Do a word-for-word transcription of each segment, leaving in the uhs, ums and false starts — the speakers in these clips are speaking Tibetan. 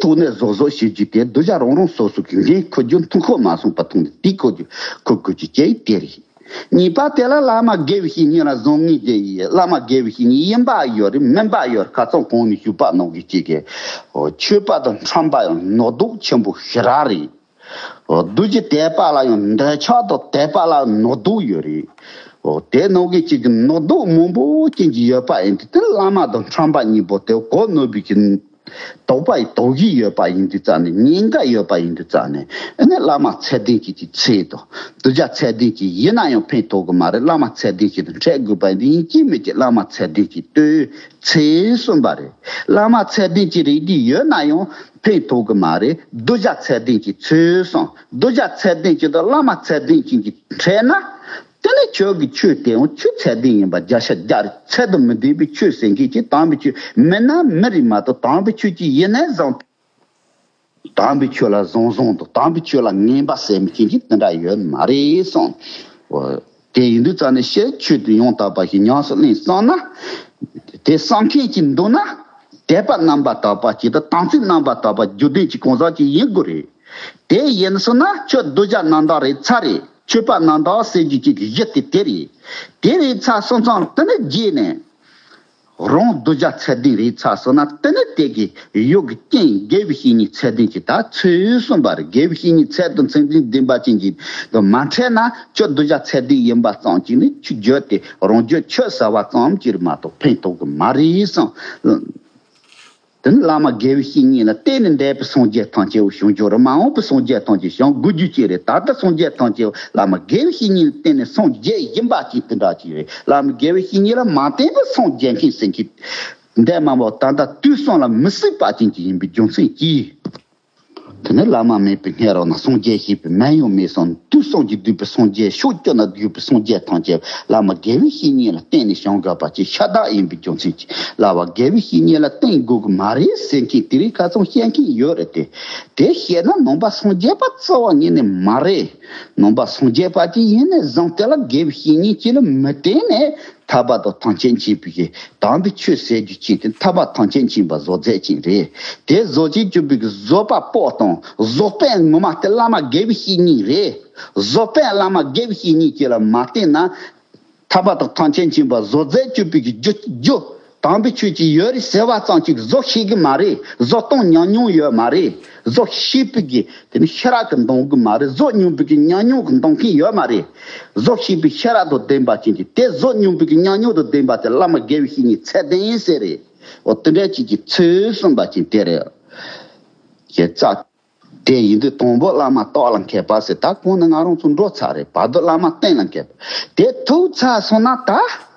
ཐུགས་ནས་བཟོ་བཟོ་བྱེད་རྒྱུ་དེ་གདུལ་བྱ་རང་རང་སོ་སོ་གི་འགན་འཁུར་རྒྱུ་མཐུན་ཁོག་མ་སོང་པ་མཐོང་ནས་དེ་འཁུར་རྒྱུ་འཁུར་དགོས་རྒྱུ་བཅས་དེ་རེད། གཉིས་པ་དེ་ལ་བླ་མ་དགེ་བའི་བཤེས་གཉེན་ལ་བཟང་ངན་དེ་ཡིན། བླ་མ་དགེ་བའི་བཤེས་གཉེན་ཡིན་པ་ཡོད་རེད། མིན་པ་ཡོད་རེད། ཁ་སང་གོང་ནས་ཞུས་པ་ནང་བཞིན་གཅིག་གི་ཆོས་པ་དང་ཁྲམ་པ་ཡང་ནོར་དོགས་ཆེན་པོ་ཞེ་དྲག་རེད། གདུལ་བྱ་དད་པ་ལ་ཡང་འདོད་ཆགས་དང་དད་པ་ལ་ནོར་དོགས་ཡོད་རེད། དེ་ནང་བཞིན་གཅིག་གི་ནོར་དོགས་མང་པོ་ཅན་གྱི་ཡོད་པ་ཡིན་དུས་དེ་བླ་མ་དང་ཁྲམ་པ་གཉིས་པོ་དེ་གོ་ནོར་བའི་གི་དོགས་པ་ཡི་དོགས་གཞི་ཡོད་པ་ཡིན་དུས་ཙང་ནས། ཉེན་ཁ་ཡོད་པ་ཡིན་དུས་ཙང་ནས། ཨ་ནི་བླ་མ་ཚད་ལྡན་ཅིག་གི་ཚད་དང་། གདུལ་བྱ་ཚད་ལྡན་ཅིག་ཡིན་ན་ཡང་ཕན་ཐོགས་གི་མ་རེད། བླ་མ་ཚད་ལྡན་ཅིག་དང་འཕྲད་དགོས་པ་ཡིན་དུས། ཡིན་གཅིག་མིན་གཅིག་བླ་མ་ཚད་ལྡན་ཅིག་ལྟོས་ཚུལ་གསུངས་པ་རེད། བླ་མ་ཚད་ལྡན་ཅིག་རེད་དེ་ཡོད་ན་ཡང་ཕན་ཐོགས་གི་མ་རེད། གདུལ་བྱ་ཚད་ལྡན་ཅིག་ཚུལ་གསུངས། གདུལ་བྱ་ཚད་ལྡན་ཅིག་དང་བླ་མ་ཚད་ལྡན་ཅིག་གི་འཕྲད་ན། དེ་ནི་ཁྱོད་ཀྱི་ཆོས་དེའང་ཆོས་ཚད་ལྡན་ཡིན་པ་བརྒྱ་ཆ་བརྒྱ་རེད། ཚད་དང་མི་ལྡན་པའི་ཆོས་ཟེར་མཁན་གྱི་དམ་པའི་ཆོས་མིན་ན་མི་རེད་མ་གཏོགས། དམ་པའི་ཆོས་ཅིག་ཡིན་ནའི་བཟང་། དམ་པའི་ཆོས་ལ་བཟང་བཟང་དང་། དམ་པའི་ཆོས་ལ་ངན་པ་ཟེར་མཁན་གྱི་དེ་འདྲ་ཡོད་མ་རེད་གསུངས། འོ། དེ་ཡིན་དུས་ཙང་ནས་ཕྱིར་ཆོས་དེ་ཡང་དག་པ་ཞིག་ཉམས་སུ་ལེན་བསམ་ན། དེ་བསམ་མཁན་གྱི་འདུག་ན། དད་པ་རྣམ་པར་དག་པ་ཅིག་དང་། དམ་ཚིག་རྣམ་པར་དག་པ་རྒྱུད་ལྡན་གྱི་གང་ཟག་ཅིག་ཡིན་དགོས་རེད། དེ་ཡིན་སོང་ན་ཁྱོད་གདུལ་བྱ་རྣམ་དག་རེད་ཚར་རེད། ཆོས་པ་རྣམ་དག་ཟེར་རྒྱུ་ཅིག་གི་གཞི་དེ་དེ་རེད། དེ་རེད་ཚར་སོང་ཙང་དེ་ནས་རྗེས་ནས་རང་གདུལ་བྱ་ཚད་ལྡན་རེད་ཚར་སོང་ན། དེ་ནས་དེ་གི་ཡུལ་གྱི་རྐྱེན་དགེ་བའི་བཤེས་གཉེན་ཚད་ལྡན་གྱི་ད་ཚུལ་གསུངས་པ་རེད། དགེ་བའི་བཤེས་གཉེན་ཚད་དང་ཚད་ལྡན་ལྡན་པ་ཅན་གྱི་དང་མ་འཕྲད་ན། ཁྱོད་གདུལ་བྱ་ཚད་ལྡན་ཡིན་པ་ཙམ་གྱིས་ནི་ཆོས་བརྗོད་དེ་རང་རྒྱུད་ཆོས་ཟེར་བ་ཙམ་གྱིས་མ་གཏོགས་ཕན་ཐོགས་གི་མ་རེད་གསུངས། དེ་ནི་བླ་མ་དགེ་བའི་བཤེས་གཉེན་ལ་བརྟེན་ནས་འདས་པའི་སངས་རྒྱས་ཐམས་ཅད་བྱུང་རྒྱུ་རེད། མ་འོངས་པའི་སངས་རྒྱས་ཐམས་ཅད་བྱུང་དགོས་རྒྱུ་ཅིག་རེད། ད་ལྟ་སངས་རྒྱས་ཐམས་ཅད་བླ་མ་དགེ་བའི་བཤེས་གཉེན་ལ་བརྟེན་ནས་སངས་རྒྱས་ཡིན་པ་ཅིག་དེ་འདྲ་ཅིག་རེད། བླ་མ་དགེ་བའི་བཤེས་གཉེན་ལ་མ་བརྟེན་པའི་སངས་རྒྱས་མཁན་ཟེར་མཁན་འདས་མ་བ་ད་ལྟ་དུས་གསུམ་ལ་མི་སྲིད་པ་ཅན་ཅིག་ཡིན་པའི་རྒྱུ་མཚན་གྱིས། དེ་ནི་བླ་མ་མེད་པའི་སྔ་རོལ་ན་སངས་རྒྱས་ཞེས་པའི་མིང་ཡང་མེད་སོང་། དུས་གསུམ་གྱིས་བསྡུས་པའི་སངས་རྒྱས། ཕྱོགས་བཅུ་ན་བསྡུས་པའི་སངས་རྒྱས་ཐམས་ཅད་བླ་མ་དགེ་བའི་བཤེས་གཉེན་ལ་བརྟེན་ནས་བྱུང་དགོས་པ་ཅིག་ཤ་སྟག་ཡིན་པའི་རྒྱུ་མཚན་གྱིས། བླ་མ་དགེ་བའི་བཤེས་གཉེན་ལ་བརྟེན་དགོས་ཀྱི་མ་རེད་ཟེར་མཁན་དེ་རིགས་ཁ་ཚང་བཤད་མཁན་ཡོད་རེད་དེ། དེ་བཤད་ན་ནང་པ་སངས་རྒྱས་པ་རྩ་བ་ཉིད་ནས་མ་རེད། ནང་པ་སངས་རྒྱས་པ་ཅིག་ཡིན་ནས་བཟུང་སྟེ་ལ་དགེ་བའི་བཤེས་གཉེན་ཅིག་ལ་མི་བརྟེན་ནས། ཐར་པ་དང་ཐམས་ཅད་མཁྱེན་པའི་གི་དམ་པའི་ཆོས་ཟེར་རྒྱུ་ཅིག་དེ་ཐར་པ་ཐམས་ཅད་མཁྱེན་པ་བཟོ་རྩལ་ཅན་རེད། དེ་བཟོ་བྱེད་བཅུག་པའི་གི་བཟོ་པ་པོ་དང་བཟོ་དཔོན་ངོ་མ་དེ་བླ་མ་དགེ་བའི་བཤེས་གཉེན་རེད། བཟོ་དཔོན་བླ་མ་དགེ་བའི་བཤེས་གཉེན་ཅིག་ལ་མ་བརྟེན་ན། ཐར་པ་དང་ཐམས་ཅད་མཁྱེན་པ་བཟོ་རྩལ་བཅུག་པའི་གི་རྒྱུ་རྒྱུ་དམ་པའི་ཆོས་ཅིག་ཡོད་རེད་ཟེར་བ་ཙམ་ཅིག་བཟོ་ཤེས་གི་མ་རེད། བཟོ་སྟངས་ཉམས་མྱོང་ཡོད་མ་རེད། བཟོ་ཤེས་པའི་གི་དེ་ནི་ཤེས་རབ་ཀྱིས་འདང་གི་མ་རེད། བཟོ་མྱོང་པའི་གི་ཉམས་མྱོང་གིས་འདང་མཁན་ཡོད་མ་རེད། བཟོ་ཤེས་པའི་ཤེས་རབ་དང་ལྡན་པ་ཅན་གྱི་དེ་བཟོ་མྱོང་པའི་གི་ཉམས་མྱོང་དང་ལྡན་པ་དེ་བླ་མ་དགེ་བའི་བཤེས་གཉེན་ཚད་ལྡན་ཟེར་རེད། འོ་དེ་འདྲ་ཅིག་གི་ཚུལ་གསུངས་པ་ཅན་དེ་རེད། ཞེས་རྩ། དེ་ཡིན་དུས་དང་པོ་བླ་མ་ལྟོ་ལ་མཁས་པ་ཟེར། ད་གོང་ནས་ང་རང་ཚོ་འགྲོ་ཚར་རེད། བར་དུ་བླ་མ་བསྟེན་ལ་མཁས་པ་དེ་ཐུག་ཚར་སོང་ན་ད།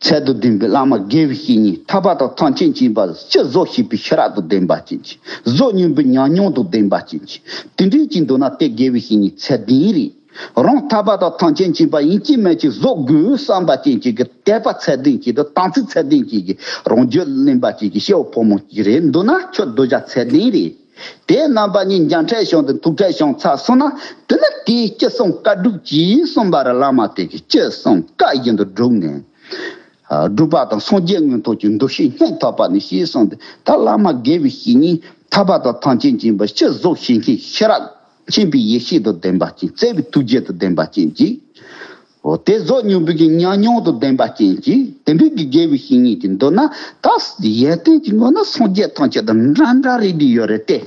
ཚད་དང་ལྡན་པའི་བླ་མ་དགེ་བའི་བཤེས་གཉེན། ཐར་པ་དང་ཐམས་ཅད་མཁྱེན་པ་ཕྱིར་བཟོ་ཤེས་པའི་ཤེས་རབ་དང་ལྡན་པ་ཅན་གྱི། བཟོ་མྱོང་པའི་ཉམས་མྱོང་དང་ལྡན་པ་ཅན་གྱི། དེ་འདྲའི་ཅིག་འདུག་ན་དེ་དགེ་བའི་བཤེས་གཉེན་ཚད་ལྡན་རེད། རང་ཐར་པ་དང་ཐམས་ཅད་མཁྱེན་པ་ཡིན་གཅིག་མིན་གཅིག་བཟོ་དགོས་བསམ་པ་ཅན་གཅིག་གི་དད་པ་ཚད་ལྡན་གཅིག་དང་། དམ་ཚིག་ཚད་ལྡན་གཅིག་གི་རང་རྒྱུད་ལེན་པ་ཅན་གྱི་སྐྱེ་བོ་ཕོ་མོ་གཅིག་རེད་འདུག་ན། ཁྱོད་གདུལ་བྱ་ཚད་ལྡན་རེད། དེ་རྣམ་པ་གཉིས་མཇལ་འཕྲད་བྱུང་སྟེ་ཐུག་འཕྲད་བྱུང་ཚར་སོང་ན། དེ་ནི་དེའི་སྤྱི་གསུམ་བཀའ་སྒྲུབ་ཀྱིས་གསུངས་པ་རེད། བླ་མ་དེ་གིས་སྤྱི་གསུམ་བཀའ་བཞིན་དུ་བསྒྲུབས་ནས། སྒྲུབ་པ་དང་སངས་རྒྱས་མངོན་མཐོ་གྱི་འདུ་ཤེས་སྙིང་ཐག་པ་ནས་བྱས་སོང་སྟེ། ད་བླ་མ་དགེ་བའི་བཤེས་གཉེན་ཐར་པ་དང་ཐམས་ཅད་མཁྱེན་པ་སྤྱི་གཟུགས་ཤེས་མཁན་ཤེས་རབ་མཁྱེན་པའི་ཡེ་ཤེས་དང་ལྡན་པ་ཅན། བརྩེ་བའི་ཐུགས་རྗེ་དང་ལྡན་པ་ཅན་གྱིས། འོ་དེ་བཟོ་མྱོང་པའི་གི་ཉམས་མྱོང་དང་ལྡན་པ་ཅན་གྱིས། དེ་འདྲའི་གི་དགེ་བའི་བཤེས་གཉེན་གྱིས་འདོད་ན། ད་ཡོན་ཏན་གྱི་ངོས་ན་སངས་རྒྱས་ཐམས་ཅད་དང་འདྲ་འདྲ་རེད་འདི་ཡོད་རེད་དེ།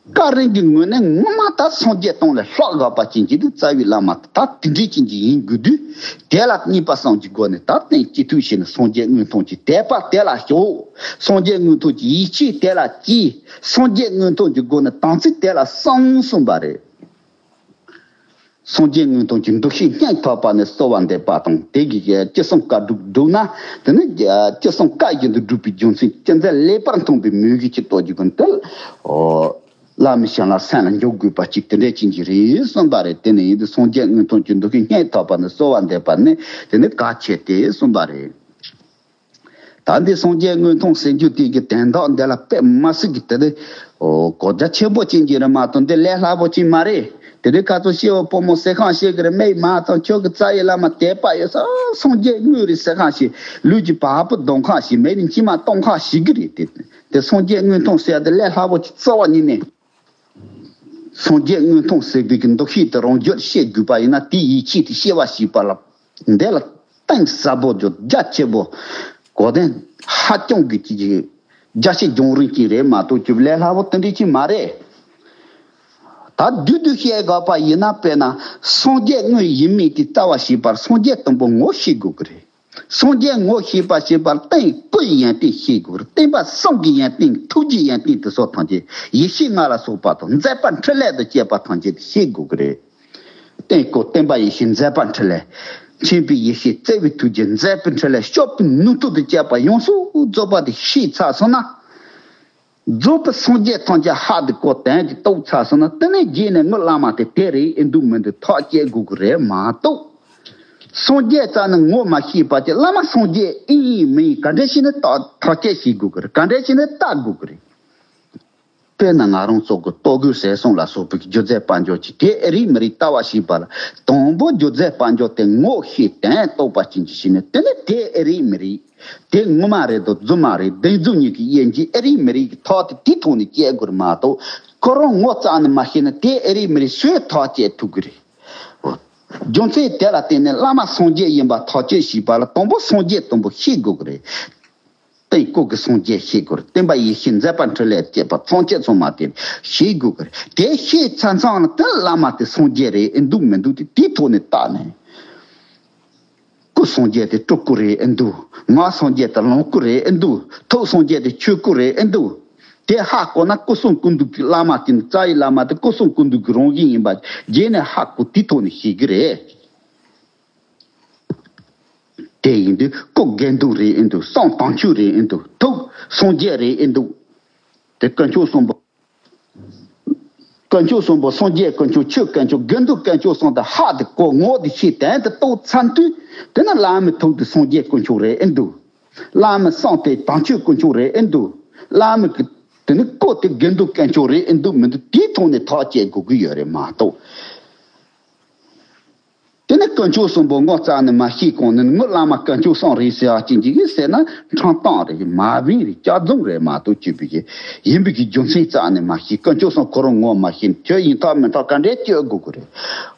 བཀའ་དྲིན་གྱི་ངོས་ནས་ངོ་མ་ད་སངས་རྒྱས་སྟོང་ལས་ལྷག་དགོས་པ་ཅན་གྱི་དེ་རྩ་བའི་བླ་མ་ད་དེ་འདྲའི་ཅན་གྱི་ཡིན་དགོས་དུས། དེ་ལ་གཉིས་པ་གསུམ་གྱི་སྒོ་ནས་ད་རྟེན་གཅིག་ཐུགས་བཞེས་ནས་སངས་རྒྱས་མངོན་མཐོ་གྱི་དད་པ་དེ་ལ་ཞོག། སངས་རྒྱས་མངོན་མཐོ་གྱི་ཡིད་ཆེས་དེ་ལ་གྱིས། སངས་རྒྱས་མངོན་མཐོ་གྱི་སྒོ་ནས་དམ་ཚིག་དེ་ལ་བསྲུང་གསུངས་པ་རེད། སངས་རྒྱས་མངོན་མཐོ་གྱི་འདུ་ཤེས་སྙིང་ཐག་པ་ནས་གསོལ་བ་འདེབས་པ་དང་། དེ་གིས་སྤྱི་གསུམ་བཀའ་སྒྲུབ་བསྒྲུབས་ན། དེ་ནི་སྤྱི་གསུམ་བཀའ་བཞིན་དུ་སྒྲུབ་པའི་རྒྱུ་མཚན་ཅི་མཛད་ལེགས་པར་མཐོང་བའི་མོས་གུས་ཀྱིས་གཏོད་ཀྱི་ཀུན་ཏུ། ཨོ། བླ་མའི་ཞལ་ལ་སེམས་ལ་འཇོག་དགོས་པ་ཅིག་དེ་འདྲའི་ཅན་གྱི་རེད་གསུངས་པ་རེད། དེ་ནི་ཡིན་དུས་སངས་རྒྱས་མངོན་མཐོ་གྱི་འདུ་ཤེས་སྙིང་ཐག་པ་ནས་གསོལ་བ་འདེབས་པ་ནི་དེ་ནི་གལ་ཆེ་སྟེ་གསུངས་པ་རེད། ད་འདི་སངས་རྒྱས་མངོན་མཐོ་ཟེར་རྒྱུ་དེ་གི་དོན་དག་འདི་ལ་དཔེ་མ་སྲིད་ཀྱི་དེ་ནི། ཨོ། གོ་རྒྱ་ཆེན་པོ་ཅན་གྱི་རེད་མ་གཏོགས་འདི་ལས་སླ་པོ་ཅན་མ་རེད། དེ་དུས་ཁ་ཚོ་སྐྱེ་བོ་ཕོ་མོ་ཟེར་ཁང་ཤེས་གི་རེད། མེད་མ་ཚང་ཁྱོད་ཀྱི་རྩ་ཡི་བླ་མ་དད་པ་ཡོད་ས་སངས་རྒྱས་དངོས་རེད་ཟེར་ཁང་ཤེས། ལུས་ཀྱི་བ་སྤུ་གདོང་ཁང་ཤེས། མེད་ནི་མཆི་མ་གཏོང་ཁང་ཤེས་གི་རེད། དེ་དེ་སངས་རྒྱས་དངོས་མཐོང་ཟེར་ཡ་དེ་ལས་སླ་པོ་ཅིག་རྩ་བ་ཉིད་ནས། སངས་རྒྱས་དངོས་མཐོང་ཟེར་དུས་ཀྱི་འདུ་ཤེས་དེ་རང་རྒྱུད་ཤེས་དགོས་པ་ཡིན་ན། དེའི་ཡིད་ཆེས་དེ་ཤེས་པ་ཞེས་པ་ལ། འདི་ལ་གཏིང་ཟབ་པོ་ཅིག་རྒྱ་ཆེ་པོ། གོ་དོན་ཧ་ཅང་གི་ཅིག་རྒྱ་ཆེ་རྒྱང་རིང་ཅིག་རེད་མ་གཏོགས་ཅིག་ལས་སླ་པོ་དེ་འདྲ་ཅིག་མ་རེད། ད་བསྡུས་བསྡུས་བཤད་དགོས་པ་ཡིན་ན། དཔེར་ན་སངས་རྒྱས་དངོས་ཡིན་མིན་དེ་ལྟ་བ་ཞེས་པར་སངས་རྒྱས་དང་པོ་ངོ་ཤེས་དགོས་ཀྱི་རེད། སངས་རྒྱས་ངོ་ཤེས་པ་ཞེས་པར་སྟེང་སྐུ་ཡི་ཡོན་ཏན་ཤེས་དགོས་རེད། བསྟན་པ་གསུམ་གྱི་ཡོན་ཏན། ཐུགས་རྗེའི་ཡོན་ཏན་དེ་སོགས་ཐམས་ཅད། ཡེ་ཤེས་ལྔ་ལ་སོགས་པ་དང་། མཛད་པ་འཕྲིན་ལས་དང་བཅས་པ་ཐམས་ཅད་དེ་ཤེས་དགོས་ཀྱི་རེད། སྟེང་སྐུ་བསྟན་པ་ཡེ་ཤེས་མཛད་པ་འཕྲིན་ལས། མཁྱེན་པའི་ཡེ་ཤེས་བརྩེ་བའི་ཐུགས་རྗེ་མཛད་པའི་འཕྲིན་ལས། སྐྱོབ་པའི་ནུས་མཐུ་དང་བཅས་པ་ཡོངས་སུ་རྫོགས་པ་དེ་ཤེས་ཚར་སོང་ན། རྫོགས་པའི་སངས་རྒྱས་ཐམས་ཅད་ཧ་དེ་གོ་དོན་གྱི་རྟོགས་ཚར་སོང་ན། དེ་ནས་རྗེས་ནས་ངོ་བླ་མ་དེ་དེ་རེད་ཨེ་འདུག་མི་འདུག་ཐག་བཅད་དགོས་ཀྱི་རེད་མ་གཏོགས། སངས་རྒྱས་རྩ་ནས་ངོ་མ་ཤེས་པ་ཅིག་བླ་མ་སངས་རྒྱས་ཨིན་ཨིན་མིན་ཨིན་ག་འདྲ་ཞིག་ནས་ཐག་ཐག་བཅད་བྱེད་དགོས་ཀྱི་རེད། ག་འདྲ་ཞིག་ནས་བལྟ་དགོས་ཀྱི་རེད། དཔེར་ན་ང་རང་ཚོ་གི་ལྟོ་གོས་ཟས་གསུམ་ལ་སོགས་པའི་སྒྱུ་རྩལ་དཔལ་འབྱོར་གྱི་དེ་ཨེ་རེད་མི་རེད་ལྟ་བ་ཞེས་པ་ལ། དང་པོ་སྒྱུ་རྩལ་དཔལ་འབྱོར་དེ་ངོ་ཤེས་དོན་རྟོགས་པ་ཅན་གྱི་ཞིག་ནས། དེ་ནི་དེ་ཨེ་རེད་མི་རེད། དེ་ངོ་མ་རེད་དང་རྫུན་མ་རེད། བདེན་རྫུན་གཉིས་ཀྱི་དབྱེ་འབྱེད་ཨེ་རེད་མི་རེད་ཀྱི་ཐག་དེ་དེའི་ཐོག་ནས་བཅད་དགོས་རེད་མ་གཏོགས། ཁོ་རང་ངོ་རྩ་ནས་མ་ཤེས་ན་དེ་ཨེ་རེད་མི་རེད་སུས་ཐག་བཅད་ཐུབ་ཀྱི་རེད། རྒྱུ་མཚན་དེ་ལ་བརྟེན་ནས་བླ་མ་སངས་རྒྱས་ཡིན་པ་ཐག་གཅོད་བྱས་པ་ལ། དང་པོ་སངས་རྒྱས་དང་པོ་ཤེས་དགོས་ཀྱི་རེད། སྟེང་སྐུ་གི་སངས་རྒྱས་ཤེས་དགོས་རེད། བསྟན་པ་ཡེ་ཤེས་མཛད་པ་འཕྲིན་ལས་བཅས་པ་ཚང་ཆེད་ཚང་མ་དེ་ཤེས་དགོས་ཀྱི་རེད། དེ་ཤེས་ཚར་ཚང་ལ་དེ་བླ་མ་དེ་སངས་རྒྱས་རེད་ཨེ་འདུག་མི་འདུག་དེ་དེའི་ཐོག་ནས་བལྟས་ནས། སྐུ་སངས་རྒྱས་དེ་སྤྲུལ་སྐུ་རེད་ཨེ་འདུག་ངག་སངས་རྒྱས་དེ་ལོངས་སྐུ་རེད་ཨེ་འདུག་ཐུགས་སངས་རྒྱས་དེ་ཆོས་སྐུ་རེད་ཨེ་འདུག་དེ་ཧ་གོ་ན་སྐུ་གསུང་ཀུན་འདུས་ཀྱི་བླ་མ་དེ་ནི་རྩ་བའི་བླ་མ་དེ་སྐུ་གསུང་ཀུན་འདུས་ཀྱི་རང་བཞིན་ཡིན་པ་རྗེས་ནས་ཧ་གོ་དེའི་ཐོག་ནས་ཤེས་ཀྱི་རེད། དེ་ཡིན་དུས་སྐུ་དགེ་འདུན་རེད་ཨེ་འདུག་སངས་དམ་ཆོས་རེད་ཨེ་འདུག་ཐུགས་སངས་རྒྱས་རེད་ཨེ་འདུག་དེ་དཀོན་མཆོག་གསུམ་པོ། དཀོན་མཆོག་གསུམ་པོ་སངས་རྒྱས་དཀོན་མཆོག་ཆོས་དཀོན་མཆོག་དགེ་འདུན་དཀོན་མཆོག་གསུམ་དེ་ཧ་དེ་གོ་ངོ་དེ་ཤེས་དོན་དེ་རྟོགས་ཚར་དུས། དེ་ནི་བླ་མའི་ཐུགས་དེ་སངས་རྒྱས་དཀོན་མཆོག་རེད་ཨེ་འདུག་བླ་མའི་སེམས་དེ་དམ་ཆོས་དཀོན་མཆོག་རེད་ཨེ་འདུག་བླ་མའི་གི་དེ་ནི་སྐུ་དེ་དགེ་འདུན་དཀོན་མཆོག་རེད་ཨེ་འདུག་མི་འདུག་དེའི་ཐོག་ནས་ཐག་བཅད་དགོས་ཀྱི་ཡོད་རེད་མ་གཏོགས། དེ་ནི་དཀོན་མཆོག་གསུམ་པོ་ངོ་རྩ་ནས་མ་ཤེས་གོང་ནས། ངའི་བླ་མ་དཀོན་མཆོག་གསུམ་རེད་ཟེར་བ་ཅན་གྱི་ཟེར་ན་ཁྲམ་གཏོང་རེད། མ་བིན་རེད། སྐྱག་རྫུན་རེད་མ་གཏོགས་ཅིག་པའི་གི་ཡིན་པའི་གི་རྒྱུ་མཚན་རྩ་ནས་མ་ཤེས། དཀོན་མཆོག་གསུམ་ཁོ་རང་ངོ་མ་ཤེས་ན་ཁྱོད་ཡིན་ཐག་མིན་ཐག་ག་འདྲས་སྐྱོད་དགོས་ཀྱི་རེད།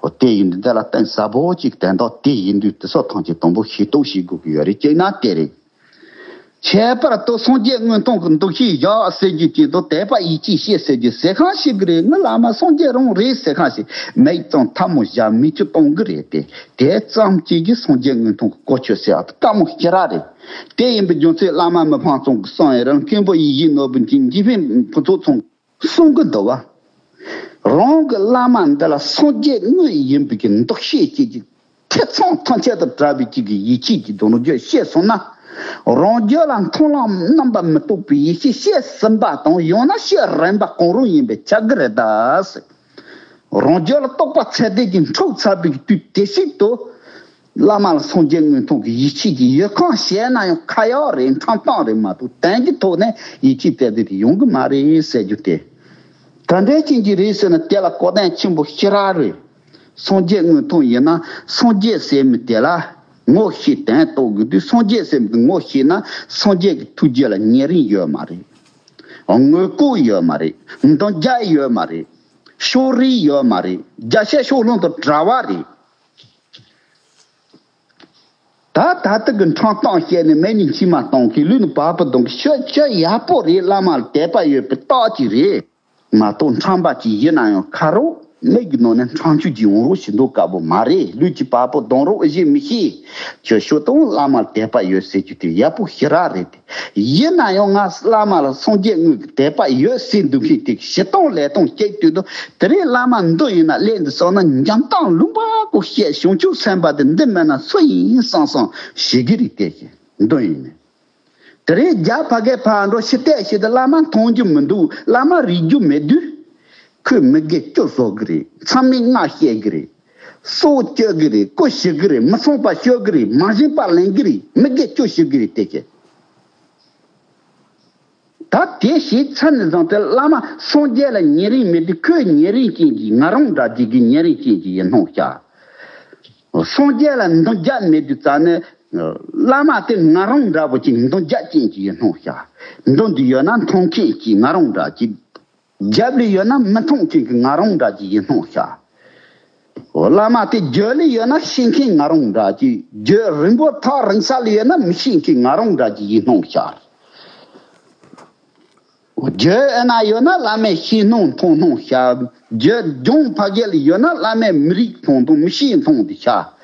འོ་དེ་ཡིན་དུས་འདི་ལ་གཏིང་ཟབ་པོ་ཅིག་དོན་དག་དེ་ཡིན་དུས་དེ་སོགས་ཐམས་ཅད་དང་པོ་ཤེས་རྟོགས་བྱེད་དགོས་ཀྱི་ཡོད་རེད། གཅིག་ན་དེ་རེད། ཁྱད་པར་དུ་སངས་རྒྱས་དངོས་མཐོང་གི་འདུ་ཤེས་བཞག་ཟེར་རྒྱུ་ཅིག་དང་། དད་པ་ཡིད་ཆེས་བྱེད་ཟེར་རྒྱུ་ཟེར་ཁང་ཞིག་རེད། ངའི་བླ་མ་སངས་རྒྱས་རང་རེད་ཟེར་ཁང་ཞིག་མིག་བཙུམ་ཐལ་མོ་སྦྱར་མིག་ཆུ་གཏོང་གི་རེད་དེ། དེ་ཙམ་གྱིས་ཀྱི་སངས་རྒྱས་དངོས་མཐོང་གི་གོ་ཆོད་ཟེར་བ་དེ་དཀའ་མོ་ཞེ་དྲག་རེད། དེ་ཡིན་པའི་རྒྱུ་མཚན་བླ་མ་མི་ཕམ་ཚང་གིས་གསུངས་ཡོད་རེད། མཁན་པོ་ཡིད་བཞིན་ནོར་བུ་འཇིགས་མེད་ཕུན་ཚོགས་ཚང་གསུང་གི་འདུག་བ། རང་གི་བླ་མ་འདི་ལ་སངས་རྒྱས་དངོས་ཡིན་པའི་གི་འདུ་ཤེས་ཅིག་གི་ཐེ་ཚོམ་ཐམས་ཅད་དང་བྲལ་བའི་ཅིག་གི་ཡིད་ཆེས་ཀྱི་དོན་རྒྱུ་ཤེས་སོང་ན། རང་རྒྱུད་ལ་མཐོང་ལམ་རྣམ་པར་མི་རྟོག་པའི་ཡེ་ཤེས་སྐྱེས་ཟིན་པ་དང་། ཡང་ན་སྐྱེས་རན་པ་གང་རུང་ཡིན་པས་ཁྱབ་ཀྱི་རེད་ད་ཟེར། རང་རྒྱུད་ལ་རྟོགས་པ་ཚད་ལྡན་གྱི་འཁྲུགས་ཚར་བའི་དུས་དེ་ཞིག་ཏུ། བླ་མ་ལ་སངས་རྒྱས་དངོས་མཐོང་གི་ཡིད་ཆེས་ཀྱི་ཡུལ་ཁམས་བཤད་ན་ཡང་ཁ་ཡག་རེད། ཁྲམ་གཏོང་རེད་མ་གཏོགས་དོན་གྱི་ཐོག་ནས་ཡིད་ཆེས་དེ་དེ་ཡོང་གི་མ་རེད་ཟེར་རྒྱུ་དེ། ག་འདྲའི་རྐྱེན་གྱིས་རེད་ཟེར་ན་དེ་ལ་གོ་དོན་ཆེན་པོ་ཞེ་དྲག་རེད། སངས་རྒྱས་དངོས་མཐོང་ཡིན་ན་སངས་རྒྱས་ཟེར་མི་དེ་ལ་ངོ་ཤེས་དོན་རྟོགས་དགོས་དུས། སངས་རྒྱས་ཟེར་མི་དེ་ངོ་ཤེས་ན་སངས་རྒྱས་ཀྱི་ཐུགས་རྒྱུད་ལ་ཉེ་རིང་ཡོད་མ་རེད། དངོས་པོ་ཡོད་མ་རེད། འདང་རྒྱག་ཡོད་མ་རེད། ཕྱོགས་རིས་ཡོད་མ་རེད། རྒྱ་ཆེ་ཕྱོགས་ལྷུང་དང་བྲལ་བ་རེད། ད་ད་ལྟ་གི་ཁྲམ་གཏོང་བཤད་ནས་མེད་ནི་མཆིལ་མ་གཏོང་གི། ལུས་ནི་བ་སྤུ་གདུང་གི། ཤོད་ཤོད་ཡག་པོ་རེད། བླ་མ་ལ་དད་པ་ཡོད་པའི་རྟགས་ཅིག་རེད་མ་གཏོགས། ཁྲམ་པ་ཅིག་ཡིན་ན་ཡང་ཁ་རོག་མིག་གི་ནང་ནས་ཁྲམ་ཆུ་ཅིག་ཡོང་རོགས་ཞིག་འདུག་དཀའ་པོ་མ་རེད། ལུས་ཀྱི་བ་སྤུ་གདུང་རོགས་ཨེ་ཤེས་མི་ཤེས། ཁྱོད་ཤོད་དང་བླ་མ་ལ་དད་པ་ཡོད་ཟེར་རྒྱུ་དེ་ཡག་པོ་ཞེ་དྲག་རེད་དེ། ཡིན་ན་ཡང་ང་བླ་མ་ལ་སངས་རྒྱས་དངོས་ཀྱི་དད་པ་ཡོད་ཟེར་འདུག་མཁན་དེ་བྱེད་སྟངས་ལས་སྟངས་གཅིག་ལྟོས་དང་། དེ་རིང་བླ་མ་འདི་ཡིན་ན་སླེབས་འདི་སོང་ན་འཇམ་ཐང་ལུང་པ་ཀོ་བཤད། བྱང་ཆུབ་སེམས་དཔའ་དེ་འདི་མེད་ན་སུ་ཡིན་བསམ་བསམ་ཞིག་གི་རིགས་དེ་བྱེད་འདི་ཡིན་ནས། དེ་རིང་རྒྱ་ཕ་གའི་ཕར་འགྲོ་ཕྱི་བལྟས་ཤིག་དང་བླ་མ་མཐོང་རྒྱུ་མི་འདུག་བླ་མ་རིག་རྒྱུ་མེད་དུས། ཁོས་མི་དགེ་བཅུ་བཟོ་གི་རེད། མཚམས་མེད་ལྔ་བཤད་གི་རེད། སྲོག་གཅོད་གི་རེད། སྐུ་ཞི་གི་རེད། མི་ཚངས་པ་སྤྱོད་གི་རེད། མ་བཞེངས་པ་ལེན་གི་རེད། མི་དགེ་བཅུ་ཞི་གི་རེད། དེ་བྱེད། ད་དེ་ཞིག་ཚར་ནས་བཟུང་སྟེ་བླ་མ་སངས་རྒྱས་ལ་ཉེ་རིང་མེད་དུས་ཁོས་ཉེ་རིང་ཅན་གྱི་ང་རང་འདྲ་གཅིག་གི་ཉེ་རིང་ཅན་གྱི་ཡིན་སྣང་ཤར། སངས་རྒྱས་ལ་འདོན་རྒྱག་མེད་དུས་ཙ་ནས་བླ་མ་དེ་ང་རང་འདྲ་པོ་ཅིག་འདོན་རྒྱག་ཅན་གྱི་ཡིན་སྣང་ཤར། འདོན་དུ་ཡོད་ན་མཐོང་མཁན་གྱི་ང་རང་འདྲ་གཅིག་རྒྱབ་ལ་ཡོད་ན་མི་མཐོང་མཁན་གྱི་ང་རང་འདྲ་གཅིག་ཡིན་སྣང་ཤར། བླ་མ་དེ་རྒྱུད་ལ་ཡོད་ན་ཤེས་མཁན་ང་རང་འདྲ་གཅིག་རྒྱུད་རིང་པོ་ཐག་རིང་ས་ལ་ཡོད་ན་མི་ཤེས་མཁན་ང་རང་འདྲ་གཅིག་ཡིན་སྣང་ཤར། རྒྱུད་ཨེ་ན་ཡོད་ན་བླ་མས་ཤེས་སྣང་མཐོང་སྣང་ཤར། རྒྱུད་ལྗོངས་ཕ་གི་ལ་ཡོད་ན་བླ་མས་མི་རིག་མཐོང་མཐོང་མི་ཤེས་མཐོང་དེ་ཤར།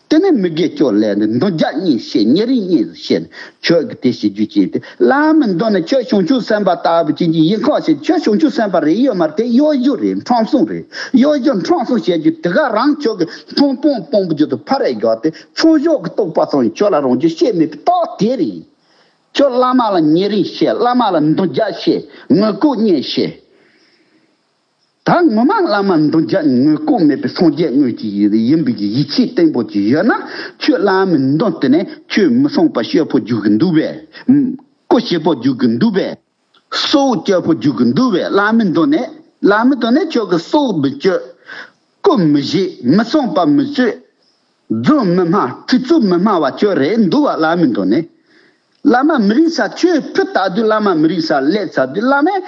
དེ་ནས་མི་དགེ་བཅུ་ལས་ནས་འདོན་རྒྱག་གཉིས་བཤད། ཉེ་རིང་གཉིས་སུ་བཤད་ནས་ཁྱོད་ཀྱི་དེ་བྱེད་རྒྱུ་ཅན་དེ་བླ་མའི་མདུན་ནས་ཁྱོད་བྱང་ཆུབ་སེམས་དཔའ་ལྟ་བུ་ཅན་གྱི་ཡིན་ཁ་ཞིག་ཁྱོད་བྱང་ཆུབ་སེམས་དཔའ་རེད་ཡོད་མ་རེད། དེ་གཡོ་སྒྱུ་རེད། ཁྲམ་གསུམ་རེད། གཡོ་སྒྱུ་ཁྲམ་གསུམ་བྱེད་རྒྱུ་དེ་ག་རང་ཁྱོད་ཀྱི་མཐོང་སྤང་སྤང་པོ་རྒྱུ་དུ་ཕ་རེ་རྒྱག་སྟེ་ཚོགས་ཞོག་གི་རྟོགས་པ་ཙམ་ཁྱོད་ལ་རང་རྒྱུ་བཤད་མེད་པའི་རྟགས་དེ་རེད། ཁྱོད་བླ་མ་ལ་ཉེ་རིང་བཤད། བླ་མ་ལ་འདོན་རྒྱག་བཤད། ངོ་ལྐོག་བརྙས་བཤད། ད་ངོ་མ་བླ་མ་འདོན་རྒྱག་ངོ་ལྐོག་མེད་པའི་སངས་རྒྱས་དངོས་ཀྱི་ཡིན་པའི་གི་ཡིད་ཆེས་བརྟན་པོ་ཅིག་ཡོད་ན་ཁྱོད་བླ་མའི་མདུན་དེ་ནས་ཁྱོད་མི་བསྲུང་བ་ཤོད་པོ་རྒྱུག་གི་འདུག་པས། སྐུ་ཞིག་པོ་རྒྱུག་གི་འདུག་པས། སྲོག་གཅོད་པོ་རྒྱུག་གི་འདུག་པས། བླ་མའི་མདུན་ནས་བླ་མའི་མདུན་ནས་ཁྱོད་ཀྱི་སྲོག་མི་གཅོད། སྐུ་མི་བཞེས། མི་བསྲུང་བ་མི་གཅོད། རྫུན་མི་སྨྲ། ཁྲི་ཚོ་མི་སྨྲ་བ་ཁྱོད་རེད་འདུག་པ། བླ་མའི་མདུན་ནས། བླ་མ་མི་རིག་ས་ཁྱོད་ཕུ་ལྟ་དུས་བླ་མ་མི་རིག་ས་སླེབས་ཚར་དུས་བླ་མས་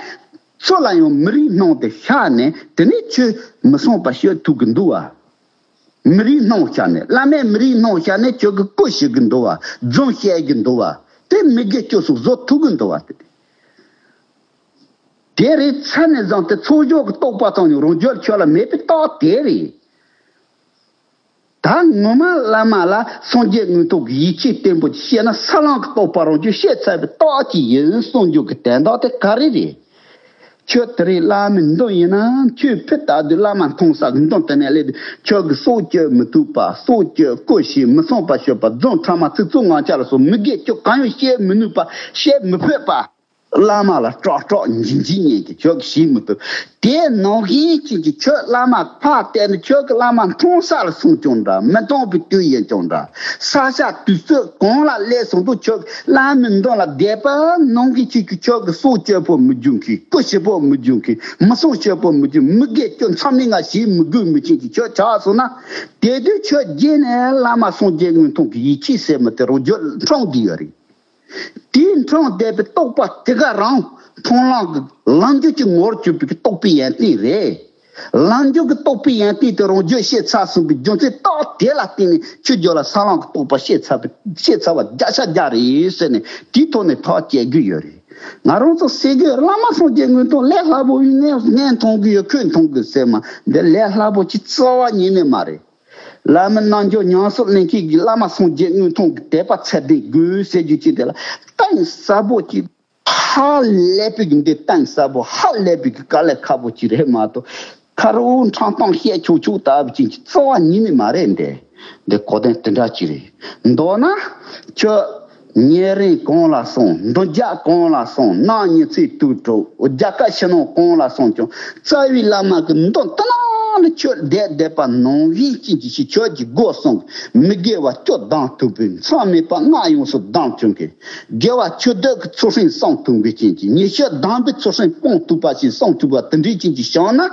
ཚོ་ལ་ཡང་མི་རིག་སྣང་དེ་ཤར་ནས་དེ་ནས་ཁྱོད་མི་བསྲུང་བ་ཤོད་ཐུབ་གི་འདུག་པ། མི་རིག་སྣང་ཤར་ནས་བླ་མས་མི་རིག་སྣང་ཤར་ནས་ཁྱོད་ཀྱི་སྐུ་ཞིག་གི་འདུག་པ། རྫུན་བཤད་གི་འདུག་པ། དེ་མི་དགེ་བཅུ་སོགས་བཟོ་ཐུབ་གི་འདུག་པ། དེ་རེད། ཚར་ནས་བཟུང་སྟེ་ཚོགས་ཞོག་གི་རྟོགས་པ་ཙམ་ཡང་རང་རྒྱུད་ཁྱོད་ལ་མེད་པའི་རྟགས་དེ་རེད། ད་ངོ་མ་བླ་མ་ལ་སངས་རྒྱས་དངོས་ཐོག་གི་ཡིད་ཆེས་བརྟན་པོ་ཅིག་བཤད་ན་ས་ལམ་གྱི་རྟོགས་པ་རང་རྒྱུད་བཤད་ཚར་བའི་རྟགས་ཅིག་ཡིན་གསུང་རྒྱུ་གི་དོན་དག་དེ་ག་རེ་རེད། ཁྱོད་དེ་རིང་བླ་མའི་མདུན་ཡིན་ན་ཁྱོད་ཕུ་ལྟ་དུས་བླ་མ་མཐོང་ས་གི་མདུན་དེ་ནས་སླེབས་དུས་ཁྱོད་ཀྱི་སྲོག་གཅོད་མི་ཐུབ་པ། སྲོག་གཅོད། སྐུ་བཞེས། མི་བསྲུང་བ་ཤོད་པ། རྫུན་ཕྲ་མ་ཚིག་རྩུབ་ངག་འཁྱལ་སོགས་མི་དགེ་བཅུ་གང་ཡང་བཤད་མི་ནུས་པ། བཤད་མི་ཕོད་པ། བླ་མ་ལ་སྐྲག་སྐྲག་འཇིགས་འཇིགས་ཉན་གྱི་ཁྱོད་ཀྱིས་ཤེས་མི་ཐུབ། དེ་ནང་བཞིན་ཅན་གྱི་ཁྱོད་བླ་མ་ཕར་བལྟས་ནས་ཁྱོད་ཀྱི་བླ་མ་མཐོང་ས་ལ་སོང་ཀྱང་འདྲ། མི་མཐོང་བའི་དུས་ཡིན་ཀྱང་འདྲ། ས་ཆ་དུས་ཚོད་གང་ལ་སླེབས་སོང་དུས་ཁྱོད་བླ་མའི་མདུན་ལ་བསྡད་པ་ནང་བཞིན་ཅན་གྱི་ཁྱོད་ཀྱི་སྲོག་གཅོད་པོ་མི་རྒྱུག་མཁན། སྐུ་ཞིག་པོ་མི་རྒྱུག་མཁན། མི་བསྲུང་བ་ཤོད་པོ་མི་རྒྱུག་མི་དགེ་བཅུ་མཚམས་མེད་ལྔ་བྱེད་མི་དགོས་མི་ཅན་གྱི་ཁྱོད་ཆགས་སོང་ན། དེ་དུས་ཁྱོད་རྗེས་ནས་བླ་མ་སངས་རྒྱས་དངོས་མཐོང་གི་ཡིད་ཆེས་ཟེར་མི་དེ་རང་རྒྱུད་འཕྲང་བསྡད་ཡོད་རེད། དེའི་འཕྲང་བསྡད་པའི་རྟོགས་པ་དེ་ག་རང་མཐོང་ལམ་གྱི་ལམ་རྒྱུད་ཀྱི་ངོ་བོར་གྱུར་པའི་རྟོགས་པའི་ཡོན་ཏན་རེད། ལམ་རྒྱུད་ཀྱི་རྟོགས་པའི་ཡོན་ཏན་དེ་རང་རྒྱུད་ཤེས་ཚར་སོང་བའི་རྒྱུ་མཚན་རྟགས་དེ་ལ་བརྟེན་ནས་ཁྱོད་རྒྱུད་ལ་ས་ལམ་གྱི་རྟོགས་པ་ཤེས་ཚར་བའི་ཤེས་ཚར་བ་བརྒྱ་ཆ་བརྒྱ་རེད་ཟེར་ནས་དེའི་ཐོག་ནས་ཐག་བཅད་རྒྱུ་ཡོད་རེད། ང་རང་ཚོ་ཟེར་གྱི་ཡོད། བླ་མ་སངས་རྒྱས་དངོས་མཐོང་ལས་སླ་པོ་ཡིན། ངས་ངས་མཐོང་གི་ཡོད། ཁོས་མཐོང་གི་ཟེར་མ། འདི་ལས་སླ་པོ་ཅིག་རྩ་བ་ཉིད་ནས་མ་རེད། བླ་མའི་རྣལ་འབྱོར་ཉམས་སུ་ལེན་མཁན་གྱི་བླ་མ་སངས་རྒྱས་དངོས་མཐོང་གི་དད་པ་ཚད་ལྡན་དགོས་ཟེར་རྒྱུ་ཅིག་དེ་ལ་གཏིང་ཟབ་པོ་ཅིག་ཧ་ལས་པའི་གི་འདི་གཏིང་ཟབ་པོ་ཧ་ལས་པའི་གི་དཀའ་ལས་ཁག་པོ་ཅིག་རེད་མ་གཏོགས། ཁ་རོག་ཁྲང་ཐང་བཤད་ཆོག་ཆོག་ལྟ་བུ་ཅིག་གི་རྩ་བ་ཉིད་ནས་མ་རེད་འདི། འདི་གོ་དོན་དེ་འདྲ་ཅིག་རེད། མདོར་ན་ཁྱོད་ཉེ་རིང་གང་ལ་སོང་། འདོན་རྒྱག་གང་ལ་སོང་། གནངས་ཉི་ཚེ་དུས་དྲུག་རྒྱ་གར་ཕྱི་ནང་གང་ལ་སོང་ཀྱང་རྩ་བའི་བླ་མ་གི་མདུན་དེ་ནང་ལ་ཁྱོད་བསྡད་བསྡད་པ་ནང་བཞིན་ཅན་གྱི་ཞིག་ཁྱོད་ཀྱི་སྒོ་གསུམ་མི་དགེ་བ་བཅུ་སྡང་ཐུབ་པའི། མཚམས་མེད་པ་ལྔ་ཡོངས་སུ་སྡང་ཐུབ་མཁན། དགེ་བ་ཆོས་སྡུད་ཀྱི་ཚུལ་ཁྲིམས་སྲུང་ཐུབ་མཁན་ཅན་གྱི། ཉེས་སྤྱོད་སྡང་བའི་ཚུལ་ཁྲིམས་སྤོང་ཐུབ་པ་ཞིག་སྲུང་ཐུབ་པ་དེ་འདྲའི་ཅན་གྱི་བྱུང་ན།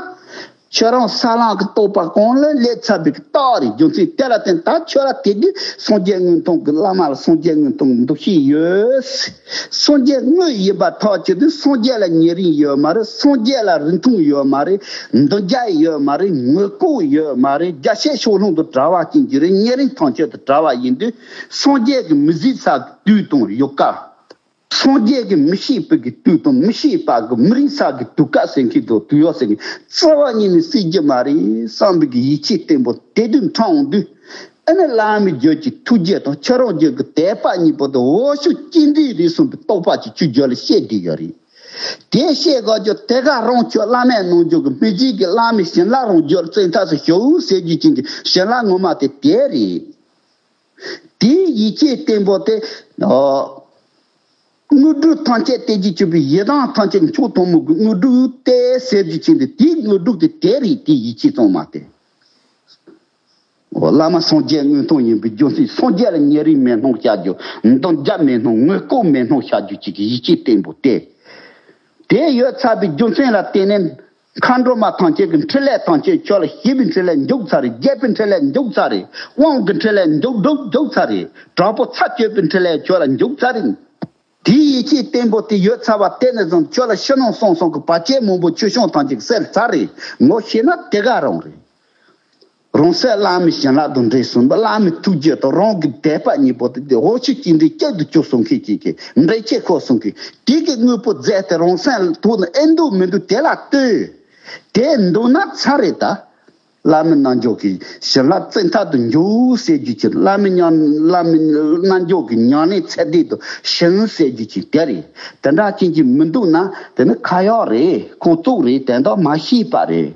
ཁྱོད་རང་ས་ལམ་གྱི་རྟོགས་པ་གང་ལ་སླེབས་ཚར་བའི་རྟགས་རེད། རྒྱུ་མཚན་དེ་ལ་བརྟེན་ད་ཁྱོད་ལ་དེ་དུས་སངས་རྒྱས་དངོས་མཐོང་གི་བླ་མ་ལ་སངས་རྒྱས་དངོས་མཐོང་གི་འདུ་ཤེས་ཡོད། སངས་རྒྱས་དངོས་ཡིན་པ་ཐག་ཆོད་དུས་སངས་རྒྱས་ལ་ཉེ་རིང་ཡོད་མ་རེད། སངས་རྒྱས་ལ་རིང་ཐུང་ཡོད་མ་རེད། འདོན་རྒྱག་ཡོད་མ་རེད། ངོ་ལྐོག་ཡོད་མ་རེད། རྒྱ་ཆེ་ཕྱོགས་ལྷུང་དང་བྲལ་བ་ཅན་གྱི་རེད། ཉེ་རིང་ཐམས་ཅད་དང་བྲལ་བ་ཡིན་དུས་སངས་རྒྱས་ཀྱི་མི་གཟིགས་ས་གི་དུས་དང་ཡུལ་སྐབས། སངས་རྒྱས་ཀྱིས་མི་ཤེས་པའི་གི་དུས་དང་མི་ཤེས་པ་གི་མི་རིག་ས་གི་དུས་སྐབས་ཟེར་མཁན་དང་དུས་ཡོད་ཟེར་མཁན་རྩ་བ་ཉིད་ནས་སྲིད་རྒྱུ་མ་རེད་བསམ་པའི་གི་ཡིད་ཆེས་བརྟན་པོ་དེ་དུས་འཕྲང་འོང་དུས། ཨ་ནི་བླ་མའི་རྒྱུད་ཀྱི་ཐུགས་རྗེ་དང་ཁྱེད་རང་རྒྱུད་ཀྱི་དད་པ་གཉིས་པོ་དང་འོ་ཤུགས་གཅིག་འདྲེས་རེད་གསུངས་པའི་རྟོགས་པ་ཅིག་ཁྱོད་རྒྱུད་ལ་སྐྱེས་བསྡད་ཡོད་རེད། དེ་བཤད་དགོས་རྒྱུ་དེ་ག་རང་ཁྱོད་བླ་མའི་རྣལ་འབྱོར་གྱི་སྨིན་བྱེད་ཀྱི་བླ་མའི་བྱིན་རླབས་རང་རྒྱུད་ལ་བཙན་ཐབས་སུ་ཞུགས་ཟེར་རྒྱུ་ཅན་གྱི་བྱིན་རླབས་ངོ་མ་དེ་དེ་རེད། དེའི་ཡིད་ཆེས་བརྟན་པོ་དེ། ཨོ། དངོས་གྲུབ་ཐམས་ཅད་སྟེར་རྒྱུ་བྱེད་པའི་ཡི་དམ་ཐམས་ཅད་མཆོག་ཐུན་མོང་གི་དངོས་གྲུབ་སྟེར་ཟེར་རྒྱུ་ཅན་དེ་དེའི་དངོས་གྲུབ་དེ་དེ་རེད། དེའི་ཡིད་ཆེས་གཙང་མ་དེ། ཨོ། བླ་མ་སངས་རྒྱས་དངོས་མཐོང་ཡིན་པའི་རྒྱུ་མཚན་སངས་རྒྱས་ལ་ཉེ་རིང་མེད་སྣང་བྱ་རྒྱུ། འདོན་རྒྱག་མེད་སྣང་། ངོ་ལྐོག་མེད་སྣང་བྱ་རྒྱུ་ཅིག་གི་ཡིད་ཆེས་བརྟན་པོ་དེ། དེ་ཡོད་ཚར་བའི་རྒྱུ་མཚན་ལ་བརྟེན་ནས། མཁའ་འགྲོ་མ་ཐམས་ཅད་ཀྱི་འཕྲིན་ལས་ཐམས་ཅད་ཁྱོད་ལ་བཞི་པའི་འཕྲིན་ལས་མཇུག་ཚར་རེད། བརྒྱད་པའི་འཕྲིན་ལས་མཇུག་ཚར་རེད། དབང་གི་འཕྲིན་ལས་མཇུག་མཇུག་མཇུག་ཚར་རེད། དྲག་པོ་ཚར་གཅོད་པའི་འཕྲིན་ལས་ཁྱོད་ལ་མཇུག་ཚར་རེད། དེའི་ཡེ་ཤེས་བརྟན་པོ་དེ་ཡོད་ཚར་བ་དེ་ནས་བཟུང་ཁྱོད་ལ་ཕྱི་ནང་གསང་གསུམ་གྱི་བར་ཆད་མང་པོ་ཆོས་སྐྱོང་ཐམས་ཅད་བསལ་ཚར་རེད། ངོ་ཤེས་ན་དེ་ག་རང་རེད། རང་སྲས་བླ་མའི་བྱིན་རླབས་དང་འབྲེལ་སོང་བ། བླ་མའི་ཐུགས་རྒྱུད་དང་རང་གི་དད་པ་གཉིས་པོ་དེ་དེ་འོ་ཆུ་གཅིག་འདྲེས་གཅིག་ཏུ་གྱུར་སོང་མཁན་གཅིག་གི་འབྲེལ་ཆད་ཁོ་སོང་གི་དེ་གི་དངོས་པོ་མཛད་དེ་རང་སེམས་ཐུགས་ནས་ཨེ་འདུག་མི་འདུག་དེ་ལ་ལྟོས། དེ་འདུག་ན་ཚར་རེད་ད། བླ་མའི་རྣལ་འབྱོར་གྱི་བྱིན་རླབས་བཙན་ཐབས་དུ་འཇུག་ཟེར་རྒྱུ་ཅིག་བླ་མའི་ཉམས། བླ་མའི་རྣལ་འབྱོར་གྱི་ཉམས་ལེན་ཚད་ལྡན་དུ་ཞིང་ཟེར་རྒྱུ་ཅིག་དེ་རེད། དེ་འདྲ་ཅན་གྱི་མི་འདུག་ན་དེ་ནི་ཁ་ཡག་རེད། ཁོང་བཙུགས་རེད། དེ་འདྲ་མ་ཤེས་པ་རེད།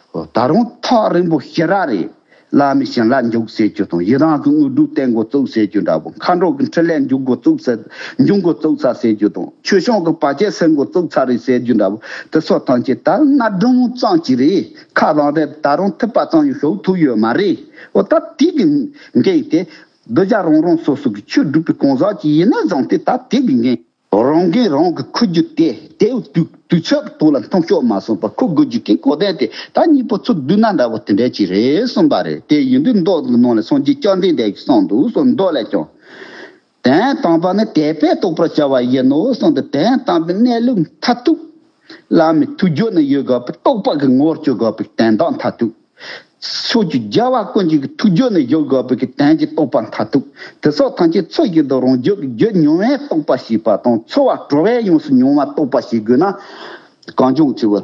ད་རུང་ཐག་རིང་པོ་ཞེ་དྲག་རེད། བླ་མའི་བྱིན་རླབས་འཇུག་ཟེར་རྒྱུ་དང་། ཡི་དམ་གྱི་དངོས་གྲུབ་བསྟན་འགོ་བཙུགས་ཟེར་རྒྱུ་འདྲ་པོ། མཁའ་འགྲོ་གི་འཕྲིན་ལས་འཇུག་འགོ་བཙུགས་ཟེར། འཇུག་འགོ་བཙུགས་ཚར་ཟེར་རྒྱུ་དང་། ཆོས་སྐྱོང་གི་བར་ཆད་སེལ་འགོ་བཙུགས་ཚར་རེད་ཟེར་རྒྱུ་འདྲ་པོ། དེ་ཚོ་ཐམས་ཅད་ད་གནའ་སྒྲུང་ཙམ་ཅིག་རེད། ཁ་ལག་རེད། ད་རུང་ཐུབ་པ་ཙམ་ཡང་ཞུགས་ཐུབ་ཡོད་མ་རེད། འོ་ད་དེ་གི་འགན་དེ་གདུལ་བྱ་རང་རང་སོ་སོ་གི་ཆོས་སྒྲུབ་པའི་གང་ཟག་ཅིག་ཡིན་ན་བཟང་སྟེ། ད་དེ་གི་འགན། རང་འགན་རང་གིས་འཁུར་རྒྱུ་དེ། དེ་དུས་དུས་ཚོད་ཐོག་ལ་མཐོང་ཕྱོགས་མ་སོང་བར་འཁུར་དགོས་རྒྱུ་དེ་གོ་དོན་དེ། ད་གཉིས་པོ་ཚུར་བསྡུས་ན་འདྲ་བོ་དེ་འདྲ་ཅིག་རེད་གསུངས་པ་རེད། དེ་ཡིན་དུས་མདོ་གི་ནང་ལ་སངས་རྒྱས་བཅོམ་ལྡན་འདས་ཀྱིས་གསུངས་འདུག་གསུངས། མདོ་ལས་ཀྱང་། དོན་དམ་པར་ནི་དད་པས་རྟོགས་པར་བྱ་བ་ཡིན་ནོ་གསུངས་ཏེ། དོན་དམ་པའི་གནས་ལུགས་མཐར་ཐུག་བླ་མའི་ཐུགས་རྒྱུད་ནས་ཡོད་དགོས་པའི། རྟོགས་པ་གི་ངོ་བོར་གྱུར་དགོས་པའི་དོན་དག་མཐར་ཐུག་ཕྱོགས་ཀྱི་རྒྱལ་བ་ཀུན་གྱི་ཐུགས་རྒྱུད་ནས་ཡོད་དགོས་པའི་གི་དོན་གྱི་རྟོགས་པ་མཐར་ཐུག་དེ་སོགས་ཐམས་ཅད་ཚུལ་བཞིན་དུ་རང་རྒྱུད་ཀྱི་རྒྱུད་ཉུང་བས་རྟོགས་པ་ཤེས་པ་དང་། ཚོལ་བ་གྲོལ་བས་ཡོངས་སུ་ཉུང་བ་རྟོགས་པ་ཤེས་དགོས་ན། གངས་ལྗོངས་ཆེ་བོ།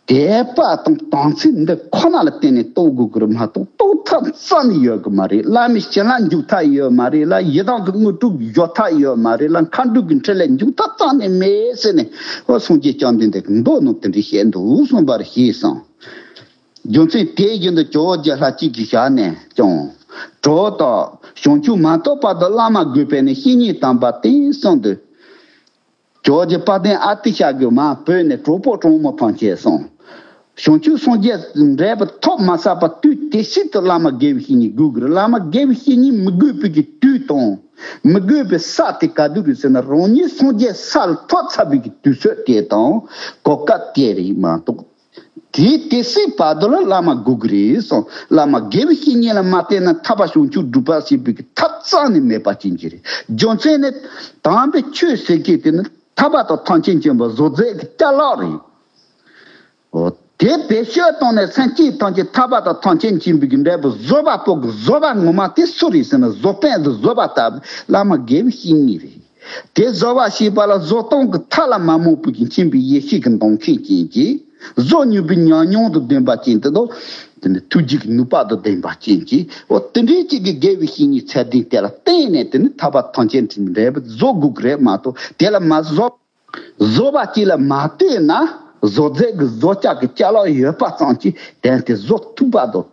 དད་པ་དང་དམ་ཚིག་འདི་ཁོ་ན་ལ་བརྟེན་ནས་རྟོགས་དགོས་ཀྱི་རེད་མ་གཏོགས། རྟོགས་ཐབས་རྩ་ནས་ཡོད་ཀྱི་མ་རེད། བླ་མའི་བྱིན་རླབས་འཇུག་ཐབས་ཡོད་མ་རེད་ལ། ཡི་དམ་གྱི་དངོས་གྲུབ་འཇོག་ཐབས་ཡོད་མ་རེད་ལ། མཁའ་འགྲོ་གི་འཕྲིན་ལས་འཇུག་ཐབས་རྩ་ནས་མེད་ཟེར་ནས། འོ་སངས་རྒྱས་བཅོམ་ལྡན་འདས་ཀྱིས་མདོ་ནང་དེ་འདྲ་བཤད་འདུག་གསུངས་པར་ཞེས་གསུངས། རྒྱུ་མཚན་དེ་བཞིན་དུ་ཇོ་བོ་རྗེ་ལྷ་གཅིག་གི་ཞལ་ནས་ཀྱང་། གྲོགས་དག། བྱང་ཆུབ་མ་ཐོབ་བར་དུ་བླ་མ་དགོས་པས་ནི། བཤེས་གཉེན་དམ་པ་བསྟེན་གསུངས་ཏེ། ཇོ་བོ་རྗེ་དཔལ་ལྡན་ཨ་ཏི་ཤ་གིས་མར་བོད་ནས་གྲོགས་པོ་གྲོགས་མོ་ཐམས་ཅད་གསུངས། བྱང་ཆུབ་སངས་རྒྱས་འབྲས་བུ་ཐོབ་མ་ཚར་བར་དུས་དེ་ཤིག་ཏུ་བླ་མ་དགེ་བའི་བཤེས་གཉེན་དགོས་ཀྱི་རེད། བླ་མ་དགེ་བའི་བཤེས་གཉེན་མི་དགོས་པའི་གི་དུས་དང་། མི་དགོས་པའི་ས་དེ་ག་དུས་རེད་ཟེར་ན། རང་ཉིད་སངས་རྒྱས་ས་ལ་ཐོབ་ཚར་བའི་གི་དུས་ཚོད་དེ་དང་གོ་སྐབས་དེ་རེད་མ་གཏོགས། དེའི་དེ་སྲིད་བར་དུ་ལ་བླ་མ་དགོས་ཀྱི་རེད་གསུངས། བླ་མ་དགེ་བའི་བཤེས་གཉེན་ལ་མ་བརྟེན་ན་ཐར་པ་བྱང་ཆུབ་སྒྲུབ་པ་ཞེས་པའི་གི་ཐབས་རྩ་ནས་མེད་པ་ཅན་གྱི་རེད། རྒྱུ་མཚན་ནི། དམ་པའི་ཆོས་ཟེར་གྱི་དེ་ནི་ཐར་པ་དང་ཐམས་ཅད་མཁྱེན་པ་བཟོ་རྫས་ཀྱི་ཅ་ལག་རེད། འོ། དེ་བེད་སྤྱོད་བཏང་ནས་སེམས་ཅན་ཐམས་ཅད་ཐར་པ་དང་ཐམས་ཅད་མཁྱེན་པའི་གི་འབྲས་བུ་བཟོད་པ་པོ་གི་བཟོད་པ་ངོ་མ་དེ་སུ་རེད་ཟེར་ན། བཟོད་པས་འདི་བཟོད་པ་ལྟ་བུ་བླ་མ་དགེ་བའི་བཤེས་གཉེན་རེད། དེ་བཟོད་པ་ཞེས་པ་ལ་བཟོད་སྟངས་ཀྱི་མཐའ་ལ་མ་རྨོངས་པའི་གི་མཁྱེན་པའི་ཡེ་ཤེས་ཀྱི་མདངས་ཁེངས་ཅན་གྱི། བཟོད་ནུས་པའི་ཉམས་མྱོང་དང་ལྡན་པ་ཅན་དེ་དང་། དེ་ནི་ཐུགས་རྗེ་གི་ནུས་པ་དང་ལྡན་པ་ཅན་གྱི། འོ་དེ་འདྲའི་ཅིག་གི་དགེ་བའི་བཤེས་གཉེན་ཚད་ལྡན་དེ་ལ་བརྟེན་ནས། དེ་ནི་ཐར་པ་ཐམས་ཅད་མཁྱེན་པའི་འབྲས་བུ་བཟོད་དགོས་ཀྱི་རེད་མ་གཏོགས། དེ་ལ་མ་བཟོད། བཟོད་པ་གཅིག་ལ་མ་ལྟོས་ན། བཟོད་རྫས་ཀྱི་བཟོད་བྱ་གི་ཅ་ལག་ཡོད་པ་ཙམ་གྱིས་དོན་དེ་བཟོད་ཐུབ་པ་དང་།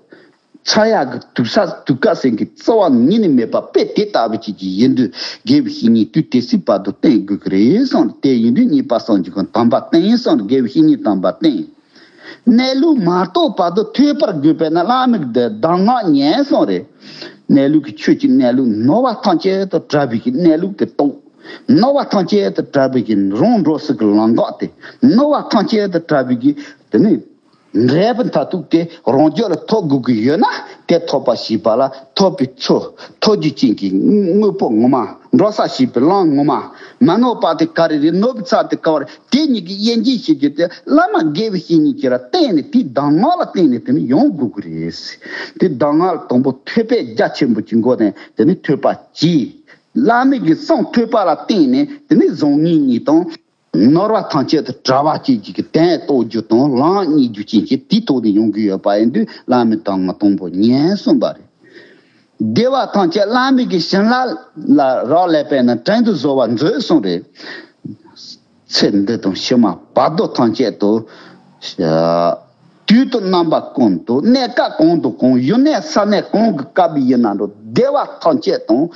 འཚོལ་ཡག་གི་དུས་ས་དུས་སྐབས་ཟེར་གྱི་རྩ་བ་ཉིད་ནས་མེད་པ་དཔེ་དེ་ལྟ་བུ་ཅིག་གི་ཡིན་དུས། དགེ་བའི་བཤེས་གཉེན་དུས་དེ་སྲིད་བར་དུ་བསྟེན་དགོས་ཀྱི་རེད་གསུངས། དེ་ཡིན་དུས་གཉིས་པ་སངས་རྒྱས་ཀྱིས་དམ་པ་བསྟེན་གསུངས། དགེ་བའི་བཤེས་གཉེན་དམ་པ་བསྟེན། གནས་ལུགས་མ་རྟོགས་བར་དུ་ཐོས་པར་དགོས་པས་ན། བླ་མའི་གདམས་ངག་ཉན་གསུངས་རེད། གནས་ལུགས་ཀྱི་ཆོས་ཀྱི་གནས་ལུགས་ནོར་བ་ཐམས་ཅད་དང་བྲལ་བའི་གི་གནས་ལུགས་དེ་རྟོགས། ནོར་བ་ཐམས་ཅད་དང་བྲལ་བའི་གི་རང་འགྲོ་ས་གི་ལམ་འགག་དེ། ནོར་བ་ཐམས་ཅད་དང་བྲལ་བའི་གི་དེ་ནི་འབྲས་བུ་མཐར་ཐུག་དེ་རང་རྒྱུད་ལ་ཐོབ་དགོས་ཀྱི་ཡོད་ན། དེ་ཐོབ་པ་ཞེས་པ་ལ་ཐོབ་པའི་ཚུལ། ཐོབ་རྒྱུ་ཅན་གྱི་དངོས་པོ་ངོ་མ། འགྲོ་ས་ཞེས་པའི་ལམ་ངོ་མ། མ་ནོར་བ་དེ་ག་རེ་རེད། ནོར་བའི་ཚད་དེ་ག་བ་རེད། དེ་གཉིས་ཀྱི་དབྱེ་འབྱེད་བྱེད་རྒྱུ་དེ་བླ་མ་དགེ་བའི་བཤེས་གཉེན་གྱིས་ར་བསྟེན་ནས། དེའི་གདམས་ངག་ལ་བརྟེན་ནས་དེ་ནི་ཡོང་དགོས་ཀྱི་རེད། དེ་གདམས་ངག་ལ་དང་པོ་ཐོས་པས་རྒྱ་ཆེན་པོ་གྱི་སྒོ་ནས་དེ་ནི་ཐོས་པ་གྱིས། བླ་མའི་གི་གསུང་ཐོས་པ་ལ་བརྟེན་ནས་དེ་ནི་བཟང་ངན་གཉིས་དང་། ནོར་བ་ཐམས་ཅད་དང་བྲལ་བ་ཅན་གྱི་གི་དོན་རྟོགས་རྒྱུ་དང་ལམ་རྙེད་རྒྱུ་ཅན་གྱི་དེའི་ཐོག་ནས་ཡོང་གི་ཡོད་པ་ཡིན་དུས། བླ་མའི་གདམས་ངག་དང་པོ་ཉན་གསུངས་པ་རེད། བདེ་བ་ཐམས་ཅད་བླ་མའི་གི་བྱིན་རླབས་ལ་རག་ལས་པས་ན། བྲན་དུ་གཟོད་པར་མཛོད་གསུངས་རེད། ཚེ་འདི་དང་ཕྱི་མ་བར་དོ་ཐམས་ཅད་དུ། དུས་དང་རྣམ་པ་ཀུན་ཏུ་གནས་སྐབས་གང་དང་གང་། ཡུལ་ནས་ས་གནས་གང་གི་སྐབས་ཡིན་ན་འགྲོ། བདེ་བ་ཐམས་ཅད་དང་།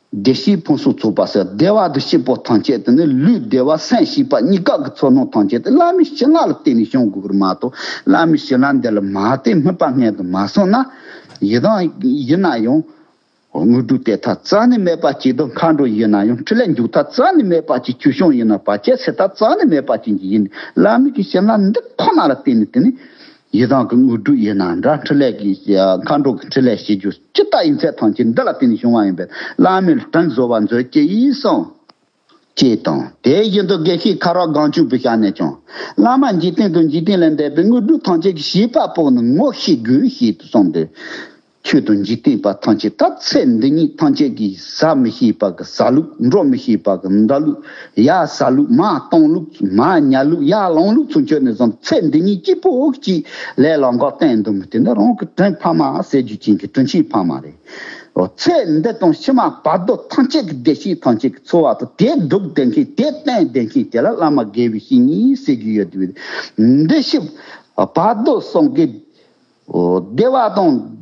བདེ་སྐྱིད་ཕུན་སུམ་ཚོགས་པ་ཟེར། བདེ་བ་དང་སྐྱིད་པོ་ཐམས་ཅད་དེ་ནི་ལུས་བདེ་བ་སེམས་སྐྱིད་པ་གཉིས་ཀ་གི་ཚོར་སྣང་ཐམས་ཅད་དེ་བླ་མའི་བྱིན་རླབས་ལ་བརྟེན་ནས་བྱུང་དགོས་ཀྱི་མ་གཏོགས། བླ་མའི་བྱིན་རླབས་འདི་ལ་མ་བརྟེན་སྨིན་པ་སྔོན་དུ་མ་སོང་ན། ཡི་དམ་ཡིན་ན་ཡང་། དངོས་གྲུབ་སྟེར་ཐབས་རྩ་ནས་མེད་པ་ཅིག་དང་། མཁའ་འགྲོ་ཡིན་ན་ཡང་འཕྲིན་ལས་འཇུག་ཐབས་རྩ་ནས་མེད་པ་ཅིག། ཆོས་སྐྱོང་ཡིན་ན་བར་ཆད་སེལ་ཐབས་རྩ་ནས་མེད་པ་ཅིག་ཡིན། བླ་མའི་གི་བྱིན་རླབས་འདི་ཁོ་ན་ལ་བརྟེན་ནས་དེ་ནི་ཡི་དམ་གྱི་དངོས་གྲུབ་ཡིན་ན་འདྲ། འཕྲིན་ལས་ཀྱི་མཁའ་འགྲོ་གི་འཕྲིན་ལས་བྱེད་རྒྱུ་ཇི་ལྟ་ཡིན་ཚད་ཐམས་ཅད་འདི་ལ་བརྟེན་ནས་བྱུང་བ་ཡིན་པས། བླ་མའི་དྲིན་གཟོ་བར་མཛོད་ཅིག་གསུངས། ཅེས་དང་། དེ་བཞིན་དུ་དགེ་བཤེས་ཁ་རག་སྒང་ཆུང་པའི་ཞལ་ནས་ཀྱང་། བླ་མ་འཇིག་རྟེན་དང་འཇིག་རྟེན་ལས་འདས་པའི་དངོས་གྲུབ་ཐམས་ཅད་ཀྱི་བྱེད་པ་པོ་ནི་ངོ་ཤེས་དགོས་ཞེས་གསུངས་ཏེ། ཆོས་དང་འཇིག་རྟེན་པ་ཐམས་ཅད་ད་ཚེ་འདི་ཉིད་ཐམས་ཅད་ཀྱི་ཟ་མི་ཤེས་པ་གི་ཟ་ལུགས། འགྲོ་མི་ཤེས་པ་གི་འགྲོ་ལུགས། ཡར་ཟ་ལུགས། མར་གཏོང་ལུགས། མར་ཉལ་ལུགས། ཡར་ལོང་ལུགས་ཚུན་ཆད་ནས་བཟུང་ཚེ་འདི་ཉིད་གཅིག་པོ་གཅིག་ལས་ལ་འགོག་བསྟན་འདུག་མི་དེ་ནི་རང་གི་དྲིན་ཕ་མ་ཟེར་རྒྱུ་ཅན་གྱི་དྲིན་ཆེན་ཕ་མ་རེད། འོ། ཚེ་འདི་དང་ཕྱི་མ་བར་དོ་ཐམས་ཅད་ཀྱི་བདེ་སྐྱིད་ཐམས་ཅད་ཀྱི་འཚོ་བ་དང་། དེ་སྒྲུབ་བསྡད་མཁན། དེ་བསྟེན་བསྡད་མཁན་དེ་ལ་བླ་མ་དགེ་བའི་བཤེས་གཉེན་ཟེར་གྱི་ཡོད་དེ། འདི་ཕྱི་བར་དོ་གསུམ་གྱི། འོ། བདེ་བ་དང་།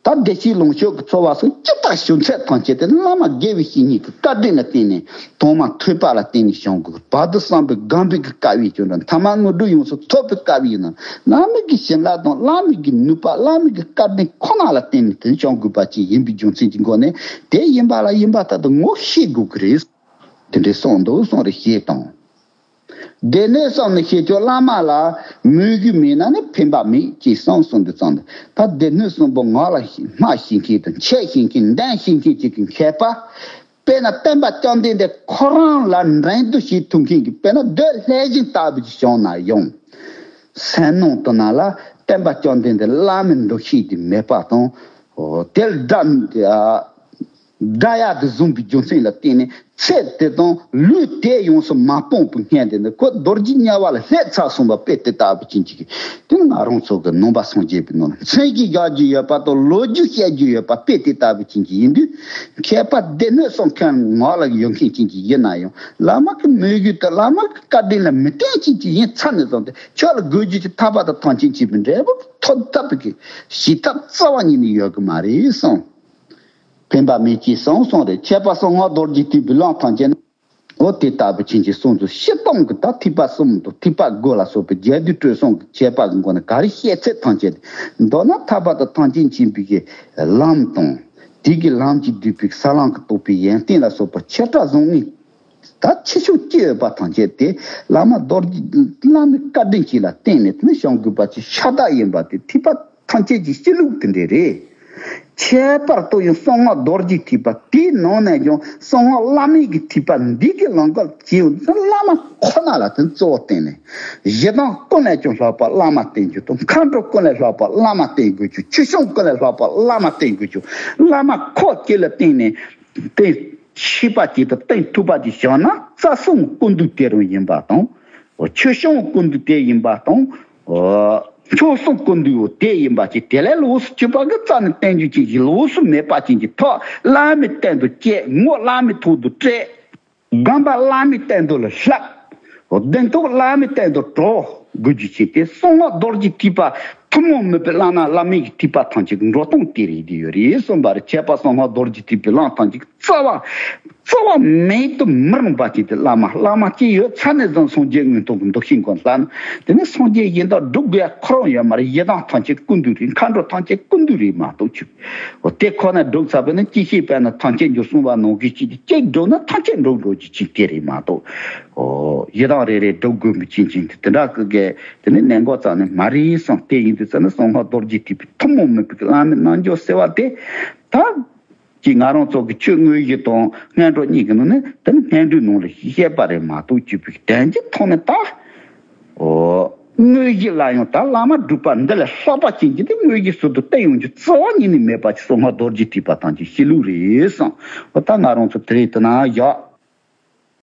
ད་བདེ་སྐྱིད་ལོངས་སྤྱོད་ཀྱི་འཚོ་བ་སོགས་ཇི་ལྟར་བྱུང་ཚད་ཐམས་ཅད་དེ་བླ་མ་དགེ་བའི་བཤེས་གཉེན་གྱི་བཀའ་དྲིན་ལ་བརྟེན་ནས། དུང་མ་ཐོས་པ་ལ་བརྟེན་ནས་བྱུང་དགོས། བར་དོ་བསམ་པའི་སྒོམ་པའི་གི་དཀའ་བའི་སྐྱོན་དང་། ཐ་མ་དངོས་གྲུབ་ཡོངས་སུ་ཐོབ་པའི་དཀའ་བའི་ཡིན་ན། བླ་མའི་གི་བྱིན་རླབས་དང་། བླ་མའི་གི་ནུས་པ། བླ་མའི་གི་བཀའ་དྲིན་ཁོ་ན་ལ་བརྟེན་ནས་དེ་བྱུང་དགོས་པ་ཅིག་ཡིན་པའི་རྒྱུ་མཚན་གྱི་སྒོ་ནས། དེ་ཡིན་པ་ལ་ཡིན་པ་ལྟར་དུ་ངོ་ཤེས་དགོས་ཀྱི་རེད། དེ་འདྲའི་གསུངས་འདུག་གསུངས་རེ་བྱེད་དང་། སྡེ་སྣོད་གསུམ་ནི་ཤེས་བྱ་བླ་མ་ལ། མོས་གུས་མེད་ན་ནི་ཕན་པ་མེད་ཅེས་གསུངས་གསུངས་འདུག་ཙང་། ད་སྡེ་སྣོད་གསུམ་པོ་ངག་ལ་སྨྲ་ཤེས་མཁན་དང་། འཆད་ཤེས་མཁན། འདོན་ཤེས་མཁན་ཅིག་གི་མཁས་པ། དཔེར་ན་སྟོན་པ་བཅོམ་ལྡན་འདས་ཁོ་རང་ལ་འགྲན་བསྡུར་བྱེད་ཐུབ་མཁན་གྱི། དཔེར་ན་རྡོ་ལྷས་བྱིན་ལྟ་བུ་ཅིག་བྱུང་ན་ཡང་། སེམས་ནང་དུ་ན་ལ་སྟོན་པ་བཅོམ་ལྡན་འདས་བླ་མའི་འདུ་ཤེས་དེ་མེད་པ་དང་། དེ་ལ་དགྲ་དགྲ་ཡ་དེ་བཟུང་བའི་རྒྱུ་མཚན་ལ་བརྟེན་ནས། ཚེ་དེ་དང་ལུས་དེ་ཡོངས་སུ་མ་སྤངས་པའི་སྔོན་དེ་ནི། ཁོ་རྡོ་རྗེ་དམྱལ་བ་ལ་སླེབས་ཚར་སོང་བ་དཔེ་དེ་ལྟ་བུ་ཅན་ཅིག། དེ་ནི་ང་རང་ཚོ་གི་ནང་པ་སངས་རྒྱས་པའི་ནང་ལ་མཚན་གཞི་བཞག་རྒྱུ་ཡོད་པ་དང་། ལོ་རྒྱུས་བཤད་རྒྱུ་ཡོད་པ་དཔེ་དེ་ལྟ་བུ་ཅན་ཅིག་ཡིན་དུས། མཁས་པ་སྡེ་སྣོད་གསུམ་མཁན་ངག་ལ་ཡོད་མཁན་ཅན་ཅིག་ཡིན་ན་ཡང་། བླ་མ་གི་མོས་གུས་དང་བླ་མ་གི་བཀའ་དྲིན་ལ་མི་བརྟེན་ཅན་ཅིག་ཡིན་ཚར་ནས་བཟུང་སྟེ། ཁྱོད་ལ་དགོས་རྒྱུ་ཅིག་ཐར་པ་དང་ཐམས་ཅད་མཁྱེན་པའི་འབྲས་བུ་ཐོབ་ཐབས་ཀྱི་བྱེད་ཐབས་རྩ་བ་ཉིད་ནས་ཡོད་གི་མ་རེད་གསུངས། ཕན་པ་མེད་ཅེས་གསུངས་གསུངས་རེད། ཁྱད་པར་གསང་སྔགས་རྡོ་རྗེ་ཐེག་པའི་ལམ་ཐམས་ཅད་ནི། འོ། དེ་ལྟ་བུ་ཅན་གྱི་གསུང་ཚུལ་སྤྱིར་བཏང་གི། ད་ཐེག་པ་གསུམ་དང་ཐེག་པ་དགུ་ལ་སོགས་པའི་རྒྱས་བསྡུས་སྤྲོས་གསུམ་གྱི་ཁྱད་པར་གྱི་སྒོ་ནས་ག་རེ་བཤད་ཚད་ཐམས་ཅད། མདོར་ན་ཐར་པ་དང་ཐམས་ཅད་མཁྱེན་པའི་གི་ལམ་དང་། དེ་གི་ལམ་གྱིས་བསྡུས་པའི་ས་ལམ་གྱི་རྟོགས་པའི་ཡོན་ཏན་ལ་སོགས་པ་བྱེ་བྲག་ཟུང་ངེ་ད་ཆེ་ཆུང་ཅི་ཡོད་པ་ཐམས་ཅད་དེ་བླ་མ་རྡོ་རྗེ། བླ་མའི་བཀའ་དྲིན་གྱིས་ལ་བརྟེན་ནས་དེ་ནི་བྱུང་དགོས་པ་ཅིག་ཤ་སྟག་ཡིན་པ་དེ་ཐེག་པ་ཐམས་ཅད་ཀྱི་སྤྱི་ལུགས་དེ་འདྲ་རེད། ཁྱད་པར་དུ་ཡང་གསང་སྔགས་རྡོ་རྗེ་ཐེག་པ་དེའི་ནང་ནས་ཀྱང་གསང་སྔགས་བླ་མེད་ཀྱི་ཐེག་པ་འདི་གི་ལམ་ཁ་ལ་སྐྱེས་ཡོང་དུས། བླ་མ་ཁོ་ན་ལ་དེ་གཙོ་བོ་བསྟན་ནས། གཞི་གདངས་ཀུན་ལས་ཀྱང་ལྷག་པ་བླ་མ་བསྟེན་རྒྱུ་དང་། མཁའ་འགྲོ་ཀུན་ལས་ལྷག་པ་བླ་མ་བསྟེན་དགོས་རྒྱུ། ཆོས་སྐྱོང་ཀུན་ལས་ལྷག་པ་བླ་མ་བསྟེན་དགོས་རྒྱུ། བླ་མ་ཁོ་གཅིག་ལ་བརྟེན་ནས། བརྟེན་ཤེས་པ་ཅིག་དང་བརྟེན་ཐུབ་པ་ཅིག་བྱུང་ན། རྩ་གསུམ་ཀུན་འདུས་དེ་རང་ཡིན་པ་དང་། ཆོས་སྐྱོང་ཀུན་འདུས་དེ་ཡིན་པ་དང་། ཆོས་སྐྱོང་ཀུན་འདུས་དེ་ཡིན་པ་ཅིག། དེ་ལས་ལོགས་སུ་གྱུར་པ་གི་རྩ་ནས་བསྟན་རྒྱུ་ཅན་གྱི་ལོགས་སུ་མེད་པ་ཅན་གྱི་ཐོག། བླ་མའི་སྟེང་དུ་བསྐྱེད། ངོ་བླ་མའི་ཐོག་ཏུ་སྤྲད། སྒོམ་པ་བླ་མའི་སྟེང་དུ་ལ་བསླབ། བདེན་སྟོབས་བླ་མའི་སྟེང་དུ་གྲོལ་དགོས་རྒྱུ་ཅིག་དེ་གསང་སྔགས་རྡོ་རྗེ་ཐེག་པ་ཐུན་མོང་མིན་པའི་བླ་ན་བླ་མེད་ཀྱི་ཐེག་པ་ཐམས་ཅད་ཀྱི་འགྲོ་སྟངས་དེ་རེད། དེ་ཡོད་རེད་གསུངས་པ་རེད། ཁྱད་པར་གསང་སྔགས་རྡོ་རྗེ་ཐེག་པའི་ལམ་ཐམས་ཅད་ཀྱི་རྩ་བ། རྩ་བ་མེད་དུ་མི་རུང་བ་ཅིག་དེ་བླ་མ། བླ་མ་ཅིག་ཡོད་ཚར་ནས་བཟུང་སངས་རྒྱས་མངོན་མཐོ་གི་འདུ་ཤེས་ཀུན་ལྷག་ན། དེ་ནས་སངས་རྒྱས་གཞན་དག་སྒྲུབ་དགོས་ཡ་ཁོ་རང་ཡོད་མ་རེད། ཡི་དམ་ཐམས་ཅད་ཀུན་འདུས་རེད། མཁའ་འགྲོ་ཐམས་ཅད་ཀུན་འདུས་རེད་མ་གཏོགས་ཆུ། འོ། དེ་ཁོ་ན་སྒྲུབ་ཚར་བས་ན། ཅི་ཤེས་པས་ན་ཐམས་ཅད་འགྲུབ་གསུངས་པ་ནང་བཞིན་ཅིག་གཅིག་སྒྲུབ་ན་ཐམས་ཅད་འགྲུབ་འགྲོ་རྒྱུ་ཅིག་དེ་རེད་མ་གཏོགས། འོ། ཡི་དམ་རེ་རེ་སྒྲུབ་དགོས་མི་ཅན་ཅན་དེ་དེ་འདྲ་གི་གེ་དེ་ནི་གནད་འགག་རྩ་ནས་མ་རེད་བསམ། དེ་ཡིན་དུས་ཙ་ན་གསང་སྔགས་རྡོ་རྗེ་ཐེག་པའི་ཐུན་མོང་མིན་པའི་བླ་མའི་རྣལ་འབྱོར་ཟེར་བ་དེ། ད་ཅིག་ང་རང་ཚོ་གི་ཆོས་དངོས་གཞི་དང་སྔོན་འགྲོ་གཉིས་ཀྱི་ནང་ནས། དེ་ནི་སྔོན་འགྲོའི་ནང་ལ་བཤད་པ་རེད་མ་གཏོགས། ཆོས་པའི་དོན་གྱི་ཐོག་ནས་ད། འོ། དངོས་གཞི་ལ་ཡང་ད་བླ་མ་སྒྲུབ་པ་འདི་ལས་ལྷག་པ་ཅན་གྱི་དེ་དངོས་གཞི་ཟུར་དུ་བསྟན་ཡོང་རྒྱུ་རྩ་བ་ཉིད་ནས་མེད་པ་ཅིག་གསང་སྔགས་རྡོ་རྗེ་ཐེག་པ་ཐམས་ཅད་སྤྱི་ལུགས་རེད་བསམ། འོ། ད་ང་རང་ཚོ་དེ་རེད། དེ་ན་བཞག།